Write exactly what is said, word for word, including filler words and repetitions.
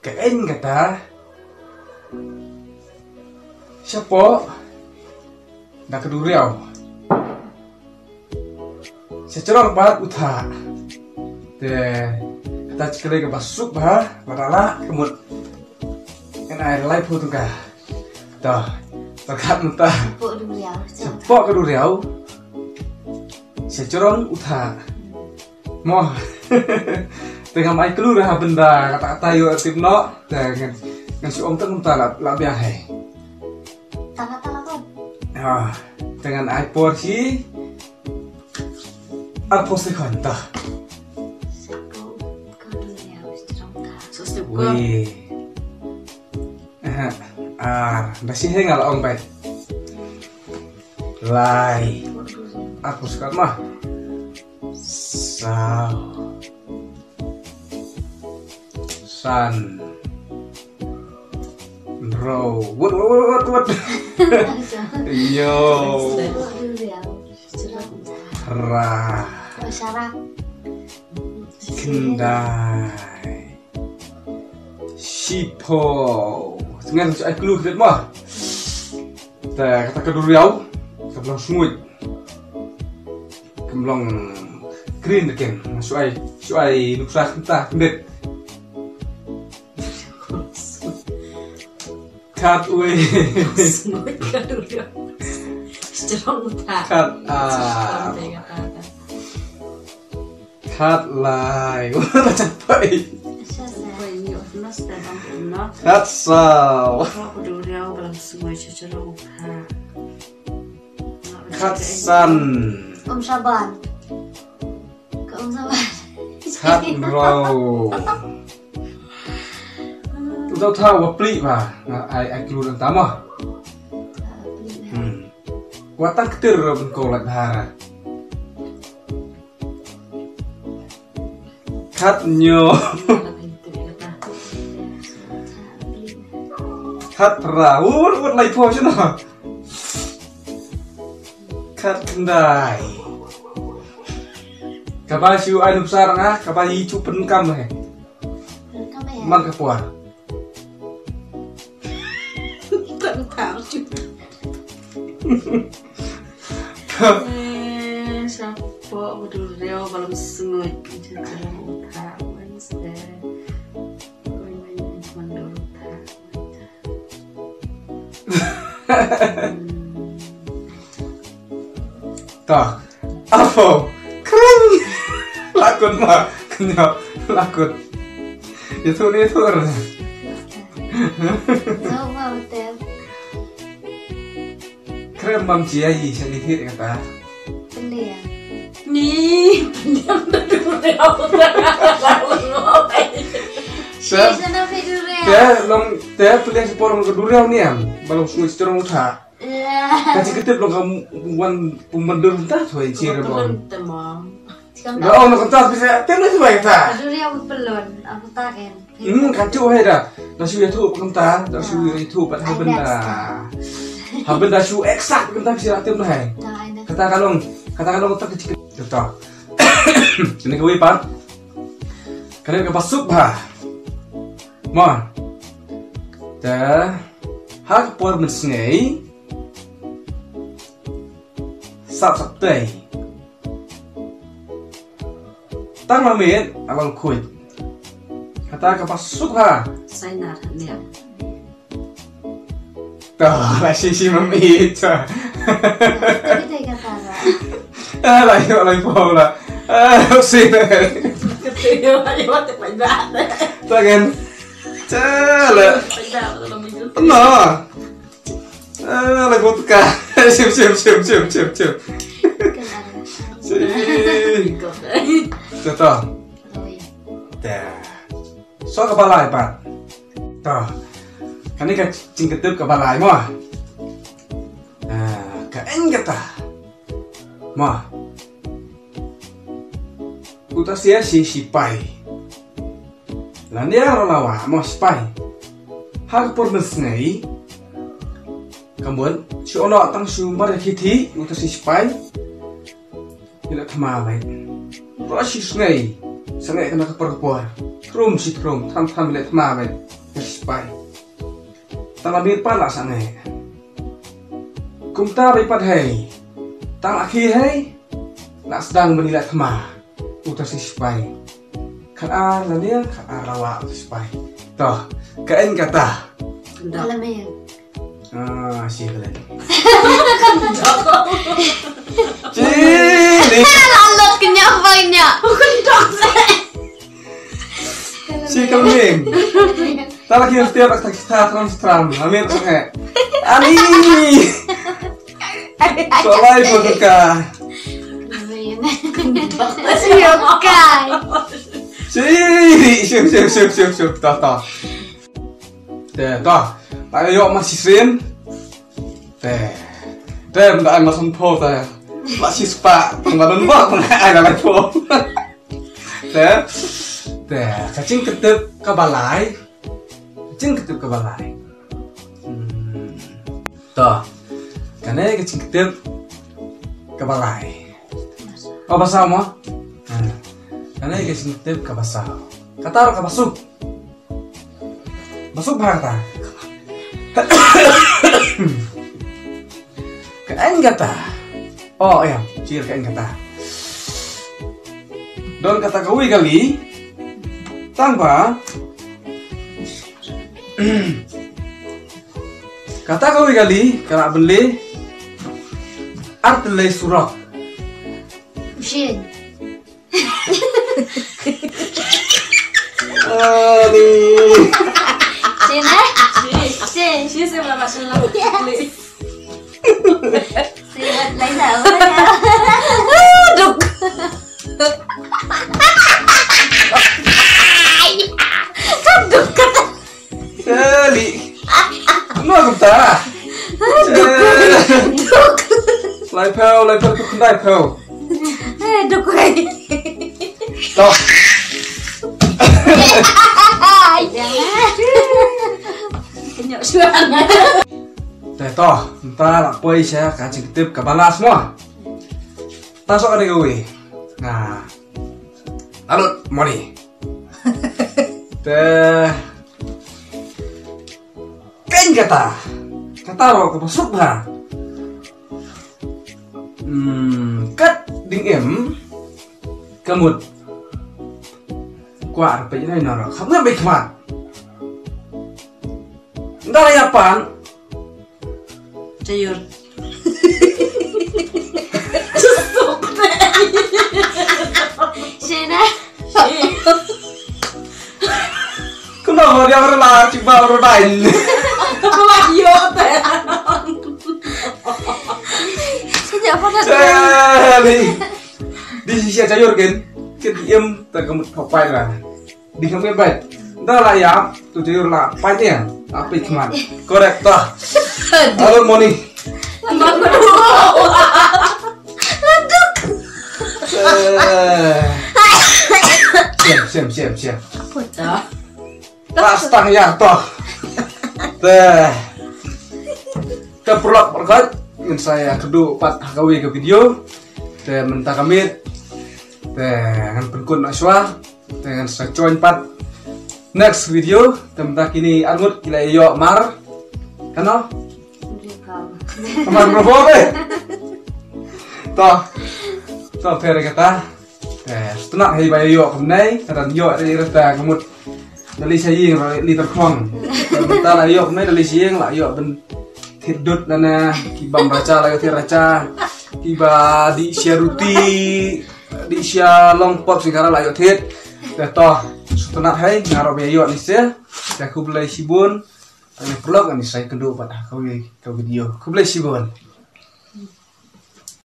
Ka eng kata. Shapoh da ka duriaw. Sha jrong pat u thah. Te kata ka dei kaba suk bha, lada lah ka mut. Ngan ai laiphew tyngka. To, pyrkhat mynta. Shapoh duriaw. Shapoh ka duriaw. Sha jrong u thah. Mo. Te ngam ai clue ruh ha bynta kata kata ïoh tip noh. Te ngan, ngan shu ong tang mynta la, la biang hi. Tang kata la kon. Ah, te ngan ai por shi arphew sekon ta. Shapoh ka duriaw sha jrong u thah. Wei. Aha, ar, da shi heng ala ong bai. Lai. Arphew sekon ma. Saw. San. Hynriew. Wat, wat, wat, wat, wat. Hynñiew. Phra. Khyndai. Shiphew. Ngan shu ai clue kit mo. Te kata ka duriaw kam long sngew. Kam long green te ken. Shu ai, shu ai nuksa kynta khyndiat. Khatwei. Sngew ka duriaw. Strong ta. Khat, ah. Khatlai. Wan la chapai. Khatsaw. Khatsan. Kum saban. Ka kum saban. Khathynriew. Uta uta wa pli ba. Nga ai ai clue ngan tama. Hmm. Wa tang ktir ban ko lak bahara. Khathynñiew. Khatphra. Wut, wut, laiphew shano. Khatkhyndai. Kaba shu ai nuksa nga, kaba i chu pynkam he. Man ka por. Tang tang. Eh, shapoh ka duriaw ba long sngew. Jrong u thah Wednesday. Wan wan wan duriaw u thah. Hmm. Ta. Apo. Kring. Lakut ma. Kenyap. Lakut. Itu ni itu. Jauh ma betul. Krem mam cia i sani hit kata. Pelia. Ni pelia. Sa. Sana pe duriaw. Te long te pelia si porong ke duriaw ni am. Balong sungai seterong utha. Ka ci ketip long ka wan pembendur ta thoi ci rebon. Temam. Ga on ka ta bisa tem ni thoi ta. Duriaw pelon, apa ta ken? Hmm, ka tu hai da. Da shu ya tu pun ta, da shu ya tu pat haben da. Haben da shu exact pun ta bisa tem hai. Kata ka long, kata ka long ta ka ci ketip ta. Sini ka wei pat. Kane ka pasuk ba. Ma. Ta ha ka por mynsngi. Sap sap tei. Tang ma miet, abang kuit. Kata ka pasuk ha. Sainar, niam. Ta, la shi shi ma miet. Tapi tei kata la. Ah, la yo, la yo, la. Ah, si. Kata yo, la yo, te pai ba. Ta kan. Chala. Pai ba, la miet. No. Ah, la vodka. Sim, sim, sim, sim, sim, sim. Sim. Sim. Sim. Sim. So ka ba lai pat. To. Kane ka jingkatip ka ba lai mo. Ah, ka eng kata. Mo. Uta sia si sipai. Lane ro lawa mo sipai. Ha ka por mynsngi. Ka mut shu ono tang shu mar khithi uta si sipai. Ila thama bai. Ro si sngi. Sngi kana ka por ka por. Trum shi trum, tham tham leh thma bad ka sipai. Tang la miet pat la sangeh. Kumta bad pat hei. Tang la khie hei. La sdang bani leh thma. Uta shi sipai. Khat ar la niang, khat ar la wah uta sipai. Toh, ka en kata. Ka la miet. Ah, shi kalen. Shi ni. Lalat kenya banya. Shi kalen. Tala kini setiap ak tak kita tram tram. Amin eh. Ani. Solai tu ka. Siap kai. Shi, siap, siap, siap, siap, siap. Toh, toh. Te, toh. Tayo masih sin. Te. Te, mda ai masan po te. Masih spa, pengbadan ba, pengai dalam po. Te. Te, kacing ketep kabalai. Kacing ketep kabalai. Hmm. Toh. Kane kacing ketep kabalai. Oh, basau mo? Ha. Kane kacing ketep kabasau. Kata ro kabasuk. Basuk bha kata. Ka en kata. Oh, ya, cil ka en kata. Don kata kawi kali. Tang ba. Kata kawi kali, kana benle. Artlei surok. Shin. Aduh. Shin, eh? Shin. Shin, shin, shin, shin. Shin, lain dah. Duk. Duk. Seli. Nua kumta. Duk. Lai phew, lai phew, tu khyndai phew. Eh, duk wei. Toh. Jangan. Kenyok suara. Te toh, nta la poi sha ka jingtip ka balas mo. Ta sok ada gawi. Nah. Alut moni. Te. Ken kata. Kata ro ka basuk ha. Hmm, kat ding em. Kamut. Kwa ar pe nai nara. Kham ngai bai khmat. Ndara ya pan. Jayur. Shena. Kuna ho dia orang lah cuba orang lain. Wah, yo te. Sejak pada Seli. Di sisi aja Jurgen. Ke diem tak kamu papai lah. Di kami baik. Dah lah ya. Tu Jayur lah. Pai dia. Apa hikmat? Korek toh. Halo moni. Laduk. Eh. Siap, siap, siap, siap. Apa dah? Pas tang ya toh. Te. Ka paralok baroh ngan sa ïa kdew pat ha kawei ka video. Te mynta ka miet. Te ngan pynkut noh shuwa. Te ngan sa join pat next video. Te mynta kine arngut ki la ïoh mar. Kano? Mar provo be. To. To pher kata. Eh, sngewtynnat hi ba ïoh kumne, ka dang ïoh ri ri ta ka mut. Da leit sha ïing ri ri ta khong. Mynta la ïoh kumne, da leit sha ïing la ïoh ban thied dud na na, ki bam racha la ïoh thied racha. Ki ba dih sha ruti, dih sha long pop singkara la ïoh thied. Te to, sngewtynnat hi, nga ruh ba ïoh ni se. Te khublei shibun. Te paralok ngan sa ïakynduh pat ha kawei ka video. Khublei shibun.